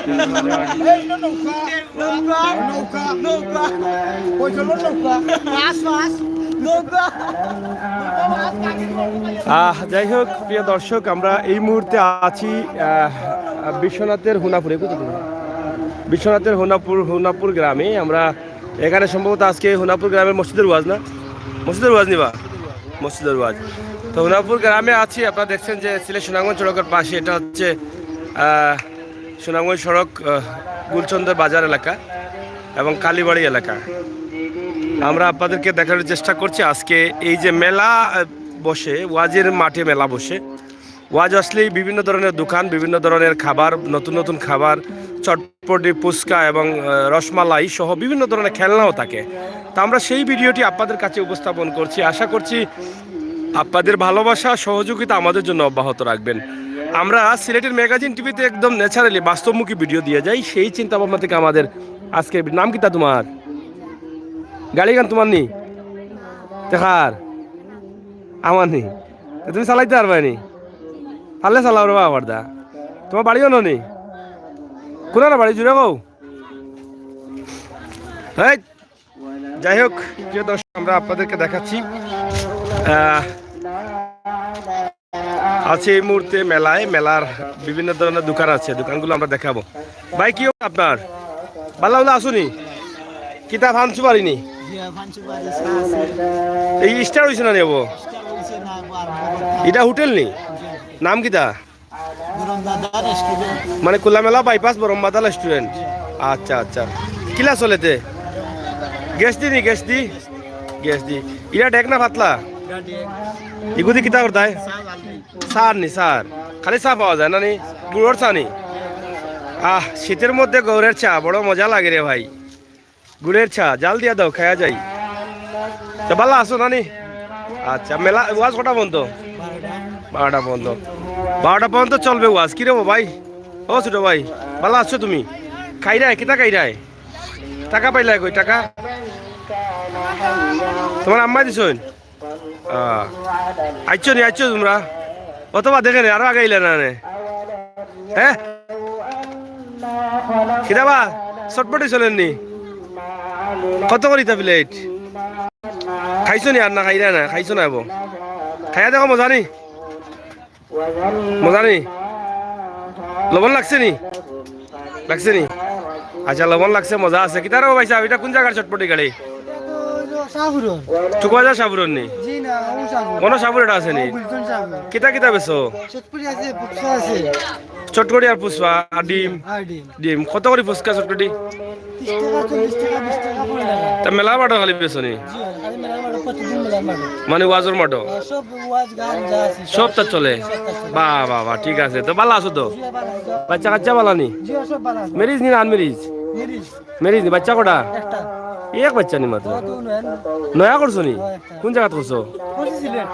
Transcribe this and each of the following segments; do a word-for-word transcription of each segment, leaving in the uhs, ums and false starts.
এই নৌকা, নৌকা, নৌকা, নৌকা, ওই চলো নৌকা, মাছ, মাছ, নৌকা। আহ, যাই হোক, প্রিয় দর্শক, আমরা এই মুহূর্তে আছি, আহ, বিশ্বনাথের হুনাপুরে। কোথায় তুমি? বিশ্বনাথের হুনাপুর, হুনাপুর গ্রামে। আমরা এখানে সম্ভবত আজকে হুনাপুর গ্রামের মসজিদের ওয়াজ না? মসজিদের ওয়াজ নিবা? মসজিদের ওয়াজ। তো হুনাপুর গ্রামে আছি, আপনারা দেখছেন যে সিলেট সুনামগঞ্জ সড়কের পাশে, এটা হচ্ছে, আহ, সুনামগঞ্জ সড়ক, আহ, গুলচন্দ্র বাজার এলাকা এবং কালীবাড়ি এলাকা। আমরা আপনাদেরকে দেখানোর চেষ্টা করছি আজকে এই যে মেলা, আহ, বসে, ওয়াজের মাঠে মেলা বসে। ওয়াজ আসলেই বিভিন্ন ধরনের দোকান, বিভিন্ন ধরনের খাবার, নতুন নতুন খাবার, চটপটি, ফুচকা এবং, আহ, রসমালাই সহ বিভিন্ন ধরনের খেলনাও থাকে। তো আমরা সেই ভিডিওটি আপনাদের কাছে উপস্থাপন করছি। আশা করছি আপনাদের ভালোবাসা, সহযোগিতা আমাদের জন্য অব্যাহত রাখবেন। আমরা সিলেটের ম্যাগাজিন টিভিতে একদম ন্যাচারালি বাস্তবমুখী ভিডিও দিয়ে যাই। সেই চিন্তা ভাবনা থেকে আমাদের আজকের ভিডিও। নাম কিতা তোমার? গাড়িখান তোমার নি? তে কার? আমার নি? তে তুমি চালাইতে পারবায় নি? পারলে চালাও রে বাবা, দা। তোমার বাড়িও ননি? কোনারা বাড়ি জুড়ে গো? এই, যাই হোক, প্রিয় দর্শক, আমরা আপনাদেরকে দেখাচ্ছি, আহ, আছি এই মুহূর্তে মেলায়। মেলার বিভিন্ন ধরনের দোকান আছে, দোকানগুলো আমরা দেখাবো। ভাই, কি অবস্থা আপনার? ভালা ভালা আছনি? কিতা ফান সুপারি নি? জি, ফান সুপারি চা আছে। এই স্টার্ট হইছে না নেবো? স্টার্ট হইছে না, আরম্ভ করতে। এটা হোটেল নি? নাম কিতা? গরম দাদা রেস্টুরেন্ট। মানে খোলামেলা বাইপাস বরম দাদা রেস্টুরেন্ট। আচ্ছা, আচ্ছা। কিলা চলেতে? গ্যাস দি নি, গ্যাস দি? গ্যাস দি। ইটা ডেক না পাতলা? ইগুদি কিতা করতায়? চা নি, চা। খালি চা পাওয়া যায় না নি? গুড়র চা নি? আহ, শীতের মধ্যে গুড়ের চা বড় মজা লাগে রে ভাই। গুড়ের চা, জাল দিয়া দাও, খায়া যাই। তো ভালা আছো নানি? আচ্ছা, মেলা ওয়াজ কটা পর্যন্ত? বারোটা পর্যন্ত। বারোটা পর্যন্ত চলবে ওয়াজ। কি রে ভাই? ও ছোট ভাই, ভালা আছো তুমি? খাইরায়, কিতা খাইরায়? টাকা পাইলায় কই টাকা? তোমার আম্মা দিছইন? আহ, আইছো নি, আইছো তোমরা? অথবা দেখে নি, আরো আগে আইলে না নে? হ্যাঁ? কিতা বা? চটপটি চলের নি? কত করি ইতা প্লেট? খাইছো নি আর না খাইরা না? খাইছো না এবো? খাইয়া দেখো মজা নি? মজা নি? লবণ লাগছে নি? লাগছে নি? আচ্ছা, লবণ লাগছে, মজা আছে। কিতা রে ভাই সাহেব, ইটা কোন জাগার চটপটি গাড়ি? শাহপুরর। চুকবাজার শাহপুরর নি? জি না, ও শাহপুর। কোন শাহপুর ইটা আছে নি? ও গুলশান শাহপুর। কিতা কিতা বেচো? চটপটি আছে, ফুচকা আছে। চটপটি আর ফুচকা আর ডিম? আর ডিম। ডিম। কত করি ফুচকা চটপটি? ত্রিশ টাকা, চল্লিশ টাকা, বিশ টাকা, পনেরো টাকা। তা মেলা বাটো খালি বেচো নি? জি, খালি মেলা বাটো, প্রতিদিন মেলা বাটো। মানে ওয়াজর মাঠো? হ্যাঁ, সব ওয়াজ, গান যা আছে, সব। সবতা চলে? সবতা চলে। বাহ, বাহ, বাহ, ঠিক আছে। তো ভালা আছো তো? জি, ভালা আছি। বাচ্চা কাচ্চা ভালা নি? জি, সব ভালা আছে। ম্যারিজ নি না আনম্যারিজ? ম্যারিজ। ম্যারিজ নি, বাচ্চা কটা? একটা। এক বাচ্চা নি মাত্র? ও তো নয়া না। নয়া করছো নি? হ্যাঁ, একটা। কোন জাগাত করছো? করছি সিলেট।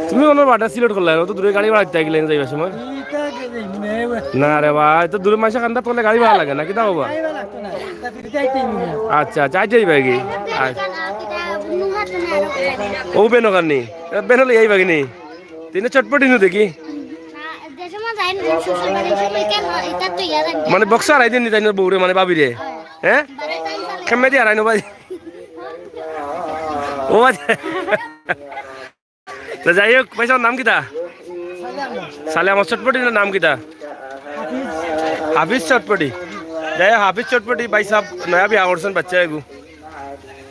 তুমি অনো বাটা সিলেট করলা, অত দূরে গাড়ি ভাড়া দিতে গেলে যাইবার সময়? এইটা কে-, এই মানে, না রে ভাই, তো দূরে মাসে কান্দা তোলে গাড়ি ভাড়া লাগে না, কিতা বাবা? গাড়ি ভাড়া লাগতো না। তা ফিরে যাইতেই মনে হয়। আচ্ছা, আচ্ছা, আইতেই ভাই কি? আচ্ছা। ও বেনো কার নি? এ, বেনো লই আইবা কি নি? তিনে চটপটি নু দেখি। না, যে সময় যাই না, শ্বশুর বাড়ি, ওই সময় কেন? এটা তো ইয়াদ আছে। মানে বক্সা হারাই দেন নি তাই না বউরে, মানে ভাবিরে? হ্যাঁ। হ্যাঁ? বারো টাইম চালে। কেমনে দিয়ে হারাই নো ভাই? ও আচ্ছা। তো যাই হোক, ভাই সাহেব, নাম কিতা? সালে আমার চটপটি না নাম কিতা? হাফিজ। হাফিজ চটপটি। যাই হোক, হাফিজ চটপটি ভাই সাহেব নয়া বিয়া করছেন, বাচ্চা এগু।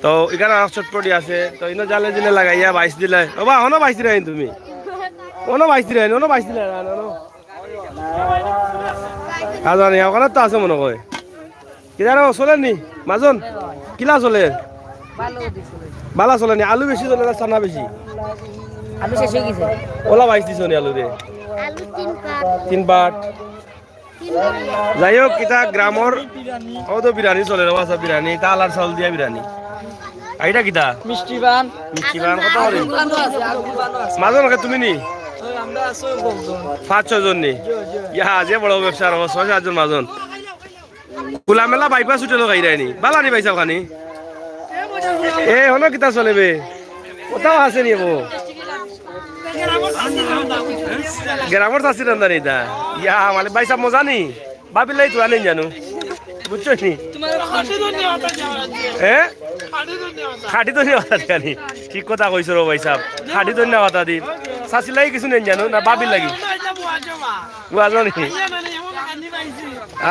তো এখানে আর চটপটি আছে, তো ইনো জালে জিলে লাগাইয়া বাইশ দিলে। ও বা, হনো বাইশ দিলে তুমি? হনো বাইশ দিলে, হনো বাইশ দিলে, না, না, না। আর জানি, ওখানে তো আছে মনে হয়। কিদার চলের নি? মাজন? কিলা চলের? ভালো দিছে। বালা চলের নি? আলু বেশি চলে না চানা বেশি? আলু শেষ হয়ে গেছে। ওলা বাইশ দিছো নি আলু রে? আলু তিন পাট। তিন পাট। তিন পাট। যাই হোক, কিতা গ্রামর, ও তো বিরিয়ানি চলের, ও আচ্ছা বিরিয়ানি, তাল আর চাউল দিয়া বিরিয়ানি। আর ইটা কিতা? মিষ্টি পান। মিষ্টি পান কত করে? আলুর পানও আছে, আলুর পানও আছে। মাজন কে তুমি নি? ওই আমরা আছি ওই কতজন। পাঁচ ছয় জন নি? জি, জি। ইয়া, যে বড় ব্যবসা আর ছয় সাত জন মাজন। খোলামেলা বাইপাস হোটেলও খাইরায় নি? বালা নি ভাই সাহেব খানি? এ, হনো কিতা চলে বে? কোথাও আছে নি বো? গ্রামর চাষির রান্ধা নি তা? ইয়া, মানে ভাই সাহেব মজা নি? ভাবির লাগি তুরা নেইন জানো, বুঝছো নি? হ্যাঁ, খাটি ধনিয়া পাতা জানি। ঠিক কথা কইছো রে ভাই সাহেব, খাটি ধনিয়া পাতা দি। চাচির লাগি কিছু নেইন জানো না ভাবির লাগি? বুঝছো নি?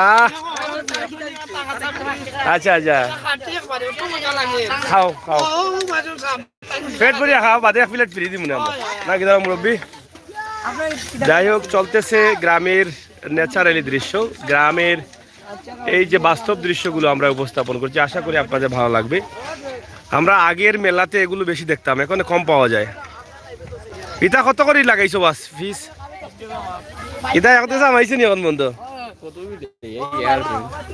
আহ, আচ্ছা, আচ্ছা। খাও, খাও। পেট ভরিয়া খাও, বাদে এক প্লেট ফ্রি দিমু না আমরা। না কি দাও মুরব্বি? যাই হোক, চলতেছে গ্রামের ন্যাচারালি দৃশ্য, গ্রামের এই যে বাস্তব দৃশ্যগুলো আমরা উপস্থাপন করছি, আশা করি আপনাদের ভালো লাগবে। আমরা আগের মেলাতে এগুলো বেশি দেখতাম, এখন কম পাওয়া যায়। ইতা কত করি লাগাইছো বাস ফিস? ইতা এক দেশে আমাইছে নি এখন বন্ধ?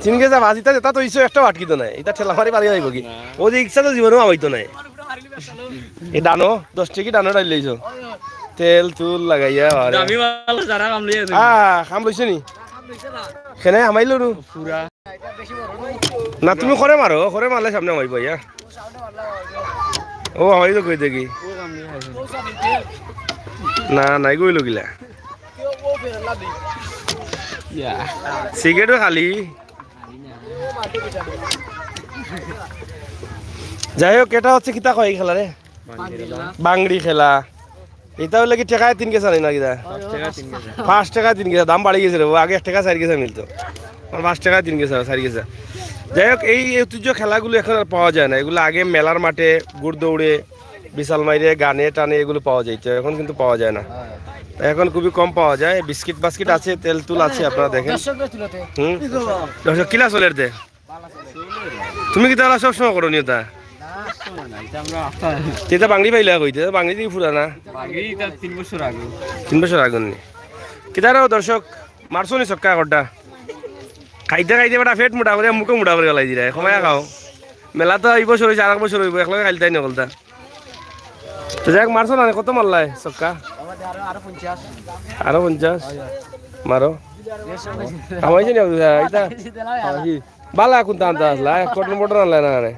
তিন কেজি বাস ইতা, ইতা তো ইসো একটা আটকিত নাই, ইতা ঠেলা মারি পারি যাইব কি? ও যে ইচ্ছা তো জীবনেও আমাইতো নাই। এই ডানো, দশ টাকা ডানো ডাইল লইছো। তেল তুল লাগাইয়া আরে। দামি মাল যারা কাম লইয়া আছে। আহ, কাম লইছে নি? কেনে হামাইলো নু? পুরা। না, তুমি করে মারো, করে মারলে সামনে হামাইবো ইয়া। ও হামাই তো কই দেখি। না, নাই গইল গিলা। ইয়া। সিগারেটও খালি। যাই হোক, এটা হচ্ছে কিতা কয় এই খেলা রে? বাংড়ি খেলা। এটা হইলে কি টেকায় তিন কেসা নি না কিতা? পাঁচ টেকায় তিন কেসা। দাম বাড়ি গেছে রে, আগে এক টেকা চাইর কেসা মিলতো, আর পাঁচ টেকায় তিন কেসা, চাইর কেসা। যাই হোক, এই ঐতিহ্য খেলাগুলো এখন আর পাওয়া যায় না। এগুলো আগে মেলার মাঠে গুড় দৌড়ে, বিশাল মাইরে, গানে টানে এগুলো পাওয়া যাইতো, এখন কিন্তু পাওয়া যায় না। এখন খুবই কম পাওয়া যায়। বিস্কিট বাস্কিট আছে, তেল তুল আছে, আপনারা দেখেন। হুম, দর্শক কিলা চলের দে। তুমি কিতা সব সময় করো নি তা? না, সময় নাই, এটা আমরা আস্তা। তুই তো বাংড়ি পাইলা কইতে, বাংড়ি দিয়ে ফুরা না। বাংড়ি এটা তিন বছর আগে। তিন বছর আগে নি। কিতা রে দর্শক, মারছো নি ছক্কা একটা? খাইতে খাইতে বেটা পেট মোটা করে, মুখে মোটা করে গেলাই দিরা। কমাইয়া খাও। মেলা তো এই বছর হইছে, আর এক বছর হইব, একলগে খাইলতাই না বলতা। তো যাই হোক, মারছো না, কত মারলাই ছক্কা? আমাদের আরো, আরো পঞ্চাশ। আরো পঞ্চাশ? হয়, হয়। মারো। বেশ, অনেক। কামাইছে নি, এটা? কামাইছে, দিলাম, বালা কোনটা আনতে আসলা? এক কটন বটন আনলে না রে?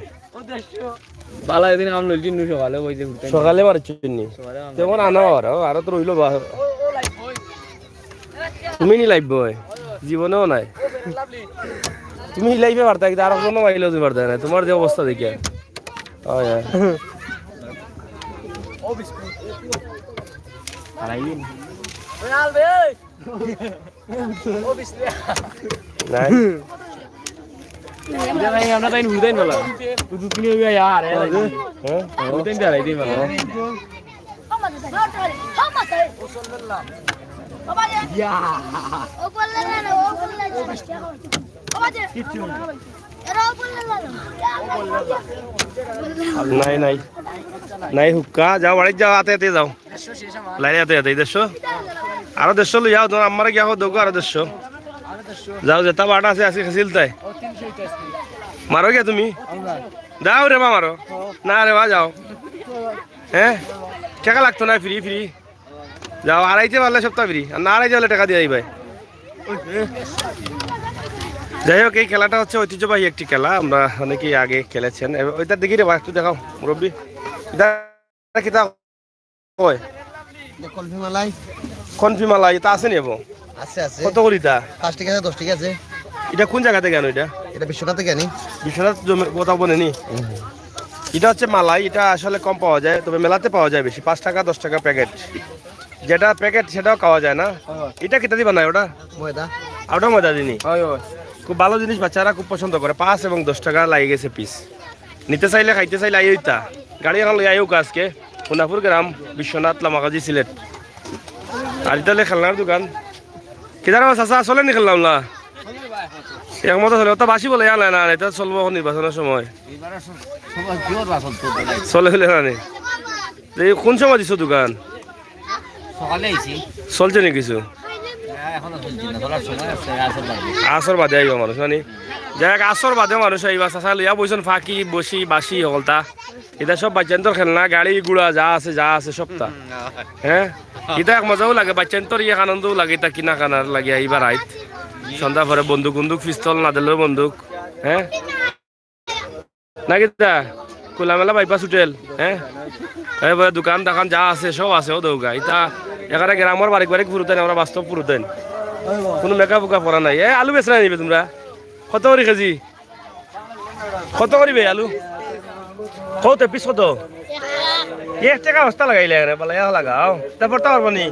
বালা এদিন কাম লইছি নু সকালে, ওই যে ঘুরতে। সকালে মারছি নি? সকালে কাম তেমন আনো আর, আরো তো রইলো বা। তুমি নি লাইব বয়? জীবনেও নাই। তুমি লাইবে পারতা, কিন্তু আর কোনো মাইলেও তুমি পারতা না, তোমার যে অবস্থা দেখে। হয়, হয়। হারাইলি। নাই। এটা ভাই, আমরা তাই হুদাই নলা। তুই দুদিন হইবে আর, এ, হ্যাঁ? হুদাই দাঁড়াই দিই মালা। ইয়া। নাই, নাই। নাই হুক্কা, যাও, বাড়িত যাও, আতে আতে যাও। লাইরে আতে আতে, এই দেড়শো। আরো দেড়শো লই যাও, তোমার আম্মারে গিয়া হোক, দেখো আরো দেড়শো। যাও, যেটা বাটা আছে, আজকে খেছিল তাই। মারো গিয়া তুমি। দাও রে বা, মারো। না রে বা, যাও। হ্যাঁ? টাকা লাগতো না, ফ্রি, ফ্রি। যাও, আড়াইতে পারলে সপ্তাহ ফ্রি, আর না আড়াইতে পারলে টাকা দিয়ে যাইবাই। যাই হোক, এই খেলাটা হচ্ছে ঐতিহ্যবাহী একটি খেলা, আমরা অনেকেই আগে খেলেছেন। এবার ওইটা দেখি রে বা, একটু দেখাও মুরব্বি। এটা কিতা কয়? কনফি মালাই। কনফি মালাই, এটা আছে নি এবং? আছে, আছে। কত করি এটা? পাঁচ টাকা আছে, দশ টাকা আছে। এটা কোন জায়গা থেকে আনো এটা? এটা বিশ্বনাথ থেকে আনি। বিশ্বনাথ জমি-, কোথাও বনে নি? হুম। এটা হচ্ছে মালাই, এটা আসলে কম পাওয়া যায়, তবে মেলাতে পাওয়া যায় বেশি, পাঁচ টাকা, দশ টাকা প্যাকেট। যেটা প্যাকেট সেটাও খাওয়া যায় না। হয়, হয়। এটা কিতা দি বানায় ওটা? ময়দা। আর ওটা ময়দা দিনি? হয়, হয়। খুব ভালো জিনিস, বাচ্চারা খুব পছন্দ করে। পাঁচ এবং দশ টাকা লাগে গেছে পিস। নিতে চাইলে, খাইতে চাইলে আইও ইতা। গাড়ি এখন লই আইও আজকে। সোনাপুর গ্রাম, বিশ্বনাথ, লামাকাজি, সিলেট। আর এটা হলে খেলনার দোকান। কিদার চাচা, চলে নি খেললাম না? এক মতো চলে, ওটা বাসি বলে, আনলে না, এটা চলবো এখন নির্বাচনের সময়। চলে হইলে না নি? এই কোন সময় দিছো দোকান? সকালে আইছি। চলছে নি কিছু? না, এখনো চলছে না, চলার সময় আছে, আসর বাদে। আসর বাদে আইবা মানুষ, না নি? যাই হোক, আসর বাদে মানুষ আইবা, চাচা লইয়া বইছন ফাঁকি, বসি, বাসি, হকলতা। এটা সব বাচ্চাইন্তর খেলনা, গাড়ি, ঘোড়া, যা আছে, যা আছে, সবটা। হুম, না। হ্যাঁ? এটা এক মজাও লাগে, বাচ্চাইন্তর এক আনন্দও লাগে, এটা কিনা কানার লাগে, আইবার আইত। সন্ধ্যা পরে বন্দুক, বন্দুক, পিস্তল, নাদেলের বন্দুক, হ্যাঁ? না কিতা? খোলামেলা বাইপাস হোটেল, হ্যাঁ? এরপরে দোকান দাকান যা আছে, সব আছে, ও দৌগা। ইতা এখানে গ্রামর বারিক বারিক ফুরুতাইন, আমরা বাস্তব ফুরুতাইন। কোনো মেকআপ উকআপ করা নাই। এ, আলু বেচরা নিবে তোমরা? কত করি কেজি? কত করি বে আলু? কত পিস কত? এক টেকা বস্তা লাগাইলে এখানে, বলে, "ইয়া লাগাও।" তারপর তো পারবো নি।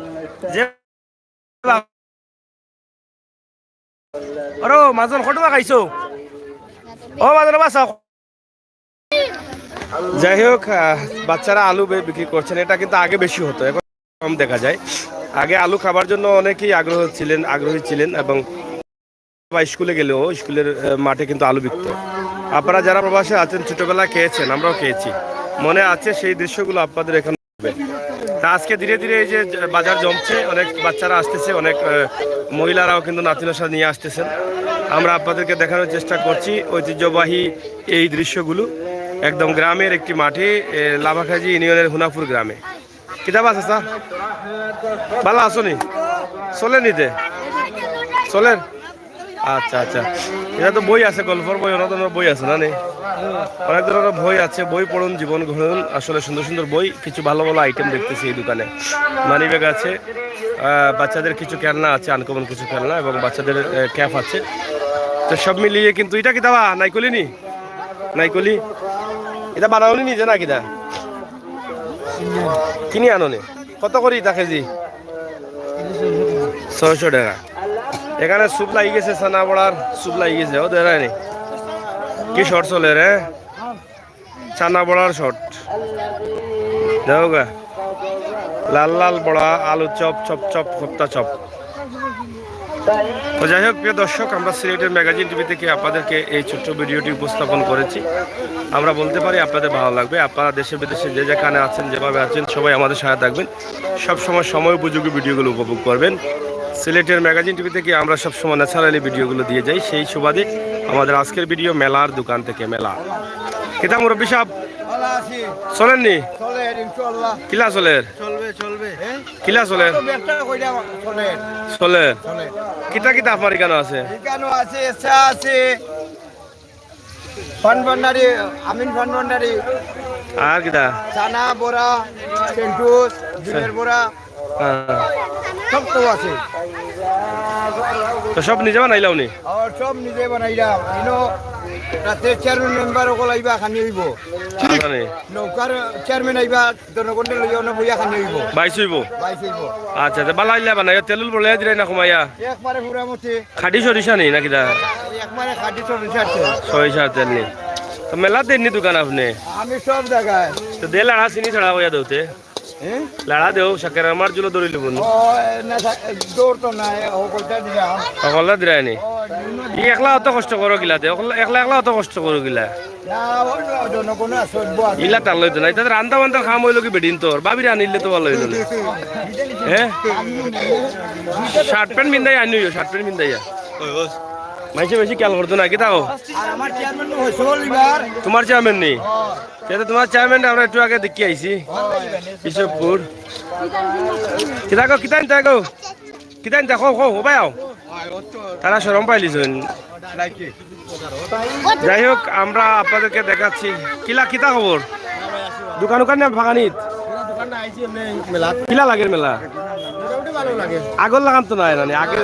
যে আরে মাজন, কত টাকা খাইছো? ও মাজন, বাঁচাও। যাই হোক, আহ, বাচ্চারা আলু বে-, বিক্রি করছেন। এটা কিন্তু আগে বেশি হতো, এখন কম দেখা যায়। আগে আলু খাবার জন্য অনেকেই আগ্রহ ছিলেন, আগ্রহী ছিলেন এবং বা স্কুলে গেলেও স্কুলের, আহ, মাঠে কিন্তু আলু বিকতো। আপনারা যারা প্রবাসে আছেন, ছোটবেলায় খেয়েছেন, আমরাও খেয়েছি, মনে আছে সেই দৃশ্যগুলো আপনাদের এখানে হবে। তা আজকে ধীরে ধীরে এই যে বাজার জমছে, অনেক বাচ্চারা আসতেছে, অনেক, আহ, মহিলারাও কিন্তু নাতি নাতনি নিয়ে আসতেছেন। আমরা আপনাদেরকে দেখানোর চেষ্টা করছি ঐতিহ্যবাহী এই দৃশ্যগুলো, একদম গ্রামের একটি মাঠে, এ, লাভাখাজি ইউনিয়নের হুনাপুর গ্রামে। কিতা বা চাচা? ভালা আছো নি? চলের নি তে? চলের? আচ্ছা, আচ্ছা। এটা তো বই আছে, গল্পর বই, অনেক ধরনের বই আছে না নি? অনেক ধরনের বই আছে, বই পড়ুন, জীবন গড়ুন। আসলে সুন্দর সুন্দর বই, কিছু ভালো ভালো আইটেম দেখতেছি এই দোকানে। মানি ব্যাগ আছে, আহ, বাচ্চাদের কিছু খেলনা আছে, আনকমন কিছু খেলনা এবং বাচ্চাদের, আহ, ক্যাপ আছে। তো সব মিলিয়ে কিন্তু এটা কিতা বা? নাইকলি নি? নাইকলি? এটা বানাওনি নিজে না কিতা? কিনি আনো নি? কত করি ইতা কেজি? ছয়শো টাকা। এখানে স্যুপ লাগি গেছে, চানা বড়ার স্যুপ লাগি গেছে। ও দেরায় নি? কি শর্ট চলের? চানা বড়ার শর্ট। দেখো গা, লাল লাল বড়া, আলু চপ, চপ চপ, কোপ্তা চপ। তো যাই হোক, প্রিয় দর্শক, আমরা সিলেটের ম্যাগাজিন টিভি থেকে আপনাদেরকে এই ছোট্ট ভিডিওটি উপস্থাপন করেছি। আমরা বলতে পারি আপনাদের ভালো লাগবে। আপনারা দেশে বিদেশে যে যেখানে আছেন, যেভাবে আছেন, সবাই আমাদের সাথে থাকবেন। সবসময় সময় উপযোগী ভিডিওগুলো উপভোগ করবেন। সিলেটের ম্যাগাজিন টিভি থেকে আমরা সবসময় ন্যাচারালি ভিডিওগুলো দিয়ে যাই। সেই সুবাদে আমাদের আজকের ভিডিও মেলার দোকান থেকে। মেলা কিতা মুরব্বী সাহেব? ভালা আছি। চলের নি? চলের, ইনশাআল্লাহ। কিলা চলের? চলবে, চলবে। হ্যাঁ? কিলা চলের? তো ব্যবসা কইরা চলের। চলের। চলের। কিতা কিতা আপনার এখানে আছে? এখানে আছে, চা আছে, পান ভান্ডারি, আমিন পান ভান্ডারি। আর কিতা? চানা বড়া, সেন্টুস, ডিমের বড়া, হ্যাঁ। সব তো আছে। তো সব নিজে বানাইলাও নি? আর সব নিজে বানাইলাম। ইনো রাতে চেয়ারম্যান মেম্বার অকল আইবা, খানি অইবো। আচ্ছা নি। নৌকার চেয়ারম্যান আইবা, জনগণের লইয়া অনো বইয়া খানি অইবো। বাইশ অইবো? বাইশ অইবো। আচ্ছা, তো বালা ইলা বানাইও, তেলুল বলে দিরায় না কমাইয়া? একবারে পুরা মতে। খাঁটি সরিষা নি নাকি দা? একবারে খাঁটি সরিষার তেল। সরিষার তেল নি। তো মেলাত দেইন নি দোকান আপনে? আমি সব জাগায়। তো দে লাড়া চিনি ছাড়া কইয়া দেউতে। হ্যাঁ? লাড়া দেও, শাকের আমার জুলো দৌড়ি লিবো নি। ও, না, সা-, দৌড় তো নাই, ও কইটা দিলাম। সকলটা দিরায় নি। ও, ই একলা অত কষ্ট করো কিলা দে, একলা, একলা একলা অত কষ্ট করো কিলা? না, ও, ও, জনগণ আছে, অইবো আছে। ইলা তার লইতো না, ইতা রান্দা বান্দার কাম অইলো কি বেটিন তোর, ভাবিরে আনিলে তো ভালা অইলো না। হ্যাঁ? শার্ট প্যান্ট পিন্দাই আনিও, শার্ট প্যান্ট পিন্দাইয়া। মাইনষে বেশি খেয়াল করতো না, কিতা কও? আর আমার চেয়ারম্যান হইছে বল এবার। তোমার চেয়ারম্যান নি? তে তো তোমার চেয়ারম্যান আমরা একটু আগে দেখি আইছি। ইসবপুর। কিতা গো, কিতা আনতা গো? কিতা আনতা? কও, কও, ও ভাই আও। তারা শরম পাইলিছইন। যাই হোক, আমরা আপনাদেরকে দেখাচ্ছি। কিলা, কিতা খবর? দোকান উকান না ভাঙানিত? কিলা লাগের মেলা? আগর লাগান তো নাই নানি, আগে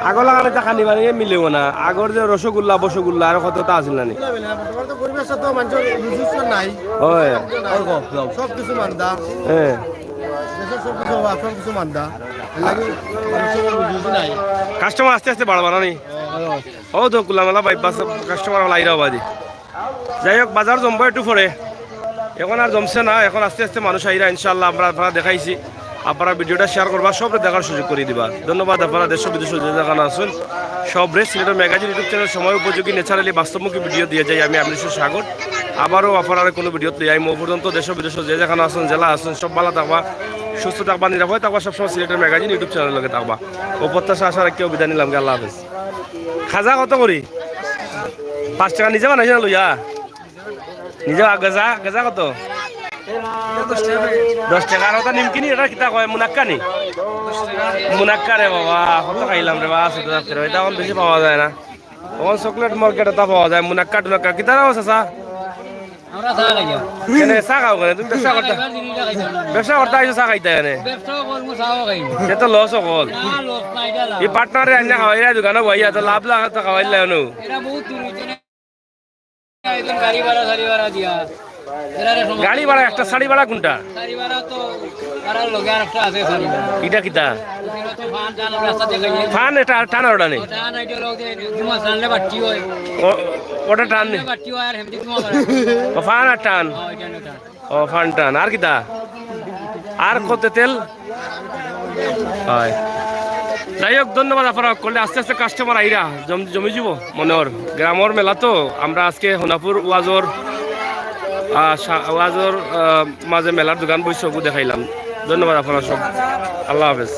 আগর লাগান ইতা খানি মানে মিলেও না। আগর যে রসগোল্লা, বসগোল্লা আর কততা আছিল নানি? বর্তমানে তো পরিবেশ তো মানুষের রুজি নাই। হয়। সব কিছু মান্দা। হ্যাঁ। দেশের সব কিছু অভাব, সব কিছু মান্দা। এর লাগি মানুষের রুজি নাই। কাস্টমার আস্তে আস্তে বাড়বা নানি? ও তো কুলামেলা বাইপাস কাস্টমার অকল আইরা বাদে। যাই হোক, বাজার জমবো একটু পরে, এখন আর জমছে না, এখন আস্তে আস্তে মানুষ আইরা। ইনশাআল্লাহ, আমরা আপনারা দেখাইছি, আপনারা ভিডিওটা শেয়ার করবা, সবরে দেখার সুযোগ করি দিবা। ধন্যবাদ আপনারা দেশ বিদেশ যে যেখানে আছেন সবরে। সিলেটের ম্যাগাজিন YouTube চ্যানেল সময় উপযোগী ন্যাচারালি বাস্তবমুখী ভিডিও দিয়ে যাই আমি, আমি আমির সাগর। আবারও আপনারা কোনো ভিডিওত লই আইমু। ও পর্যন্ত দেশ বিদেশ যে যেখানে আছেন, জেলা আছেন, সব ভালা থাকবা, সুস্থ থাকবা, নিরাপদে থাকবা, সবসময় সিলেটের ম্যাগাজিন YouTube চ্যানেল লগে থাকবা। ও প্রত্যাশা আশা রাখিয়া বিদায় নিলাম, আল্লাহ হাফেজ। খাজা কত করি? পাঁচ টেকা নিজে বানাইছে না লইয়া? নিজে বা-, গেজা, গেজা কত? দশ টেকা। আর ওটা নিমকি নি, এটা কিতা কয়? মুনাক্কা নি? মুনাক্কা রে বাবা, কত খাইলাম রে বাবা, ছোট থাকতে রে, এটা এখন বেশি পাওয়া যায় না। এখন চকলেট মার্কেট এটা পাওয়া যায়, মুনাক্কা টুনাক্কা। কিতা রে চাচা? আমরা চা খাইয়ার। কেনে চা খাও কেনে? তুমি ব্যবসা করতা, খাইবার জিনিসটা খাইতাম না। ব্যবসা করতা আইছো, চা খাইতা কেনে? ব্যবসাও করমু, চাও খাইমু। সে তো লস অকল। না, লস না, ইটা লাভ। এই পার্টনারে আইনা খাওয়াইরা দোকানো বইয়া, তো লাভ লাগে তো খাওয়াইলে অনো। এরা বহুত দূর অইছে না। একজন গাড়ি ভাড়া, সাড়ি ভাড়া দিয়া। এরারে সময় গাড়ি ভাড়া একটা, সাড়ি ভাড়া কোনটা? সাড়ি ভাড়া তো আর লগে আর একটা আছে সাড়ি ভাড়া। ইটা কিতা? ওখানে তো ফান টান রাস্তা দিয়ে খাইয়ে। ফান এটা আর টান ওটা নেই? টান আইডিয়া লোক দিয়ে ধোঁয়া ছাড়লে বাট্টি হয়। ও-, ওটা টান নেই? বাট্টি হয় আর হেমদি ধোঁয়া বাড়ে। ও, ফান আর টান। হ্যাঁ, ওইটা না টান। ও, ফান টান। আর কিতা? আর কত তেল? হয়। যাই হোক, ধন্যবাদ আপনারা করলে। আস্তে আস্তে কাস্টমার আইরা জম-, জমি যাব মনে অর। গ্রামর মেলা তো, আমরা আজকে হোনাপুর ওয়াজর, আহ, সা-, ওয়াজর, আহ, মাঝে মেলার দোকান বইছে, ওগু দেখাইলাম। ধন্যবাদ আপনারা সব। আল্লাহ হাফেজ।